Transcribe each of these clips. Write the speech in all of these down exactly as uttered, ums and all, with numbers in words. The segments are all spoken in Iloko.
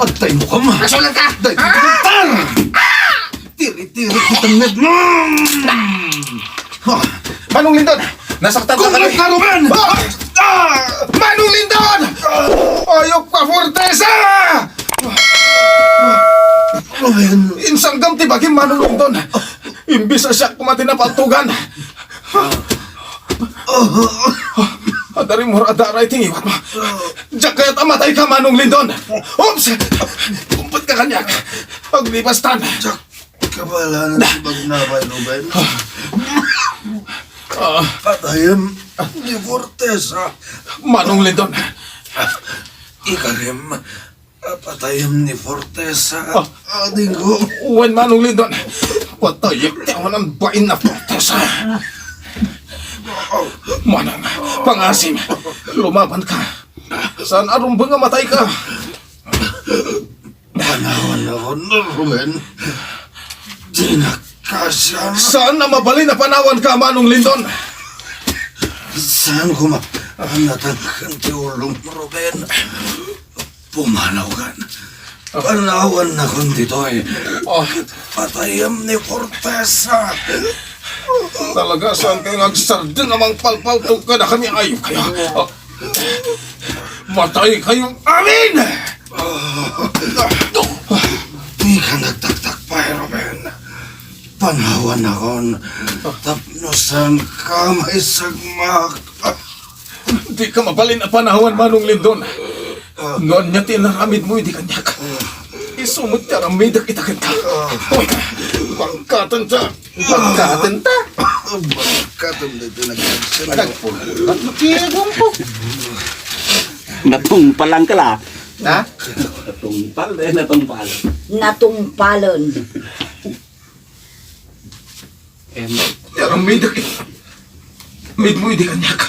Adda imukam. Kasulatan ka! Daytoy ti doktor! Tiri-tiri ti tengnged mo! Ah! Manong Lindon! Nasaktan ka kami! Kumret ka, Ruben! Ah! Ah! Manong Lindon! Ayop ka, Fortesa! Ruben. Insanggam ti bagim, Manong Lindon! Imbis a siak koma ti napaltugan! Adda rimmuar a dara iti ngiwatmo. Diak kayat a matayka, Manong Lindon. Oops! Kumpet ka kaniak. Aglibastan. Diak kabaelan ti bagna pay, Ruben. Ah. Patayem ni Fortesa. Manong Lindon. Ikarem, patayem ni Fortesa. Ah. Adingko. Wen, Manong Lindon. Patayem ti awan bain a Fortesa. Manang, pangasim, lumabanka. Saan a rumbeng a matayka. Panawanakon, Ruben. Dinak kasian. Saan a mabalin a panawanka, Manong Lindon. Saan koma a natangken ti ulom, Ruben. Pumanawkan. Panawannakon ditoy. Oh. Patayem ni Fortesa. Talaga, saankayo nga agsardeng a mangpalpaltog kadakami, ayop kayo. Oh. Mataykayo amin! Dika nagtaktak pay, Ruben. Panawannakon tapno saanka maisagmak. Dika mabalin a panawan, Manong Lindon. No ania ti inaramidmo idi kaniak, isu met ti aramidek ita kenka. Uy, bangkatenta. Bangkatenta? Bangkaten daytoy nagkagsen. Nagpulot. Natungpalan ka la. Ha? Natungpal, eh, natungpal. Natungpalen. Em, ti aramidek ita. Aramidmo idi kaniak,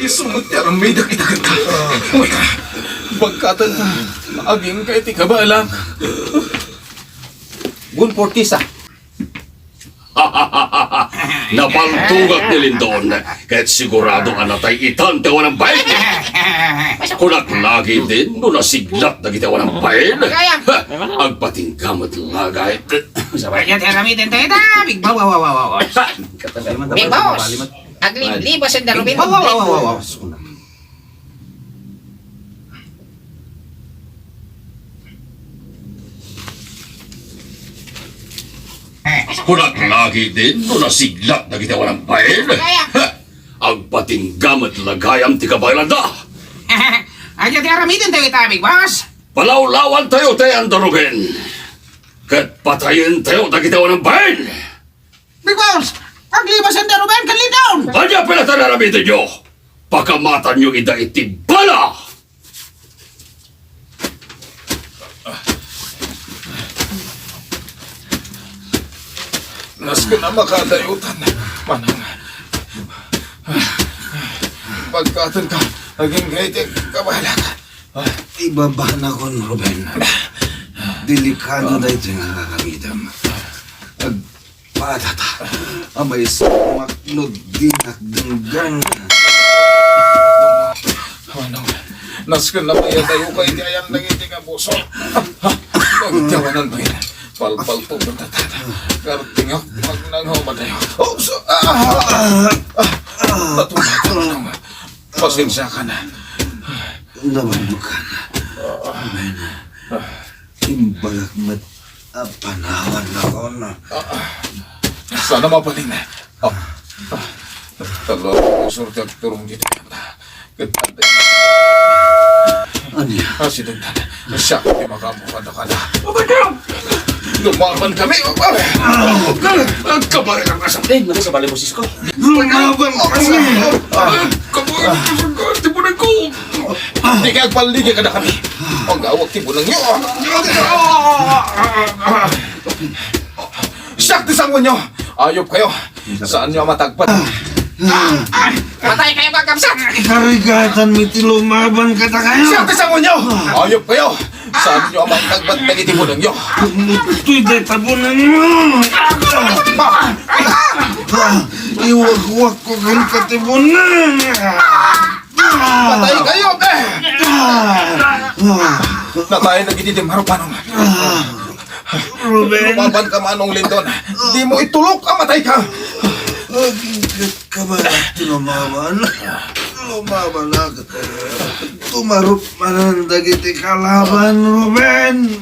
isu met ti aramidek ita kenka. Uy, bangkatenta. Agingga iti kabaelam. Gun Fortesa. Napaltogak ni Lindon, ket sigurado a natay itan ti awan a bain. Kunak la ketdin no nasiglat dagiti awan a bain. Agpatingga met la gayam. Ania ti aramidentayo ita, Big Boss? Big Boss, agliblibasen da Ruben. Big Boss, Big Boss. Kunak la ketdin no nasiglat dagiti awan a bain. Agpatingga met la gayam ti kabaelanda. Ania ti aramidentayo ita, Big Boss? Palawlawantayo ti ayan da Ruben, ket patayentayo dagiti awan a bain. Big Boss, aglibasen da Ruben ken Lindon! Ania pay la ti aramidenyo? Pakamatanyo ida iti bala! Nasken a makadayotan, manang. Bangkatenka, agingga iti kabaelak. Ibabanakon, Ruben. Delikado daytoy nga aramidem. Agpadata a maisagmak no dinak denggen. Manang, nasken a mayadayoka iti ayan dagiti kapuso. Dagiti awan a bain. Palpaltog met ita. Kartingak, magnangaw madayo. Oh, so, ah, ah, ah, natungpal, Manang. Pasensiakan. Nabannokan. Amen. Imbalak met a panawannakon. Saan a mabalin. Ah, ah, talaga, sir, ti agturong ditoy. Ket ania? Asidegtan. Siak ti makaammo kadakada. Lumaban kami. Agkabay ang asam. Eh, naku, sabali mo, Cisco. Lumaban kami. Agkabay ang asam. Tibunan ko. Di kay agpalligi kadakami. Agawag tibunan nyo. Siak ti sanguenyo. Ayop kayo. Saanyo a matagbat. Patay kayo, kakabsat! Karigatanmi ti lumaban kadakayo. Siak ti sanguenyo. Ayop kayo. Saanyo a matagbat dagiti bunengyo. Umuttoy dayta bunengyo. Iwakwak ko kenka ti buneng. Patay kayo, be! Natay dagiti di marupanon. Ruben. Lumaban ka, Manong Lindon. Dimo itulok a matay ka. Aginggat ka ba? Lumaban. Lumaban ka. Tumarup manen dagiti kalaban, Ruben.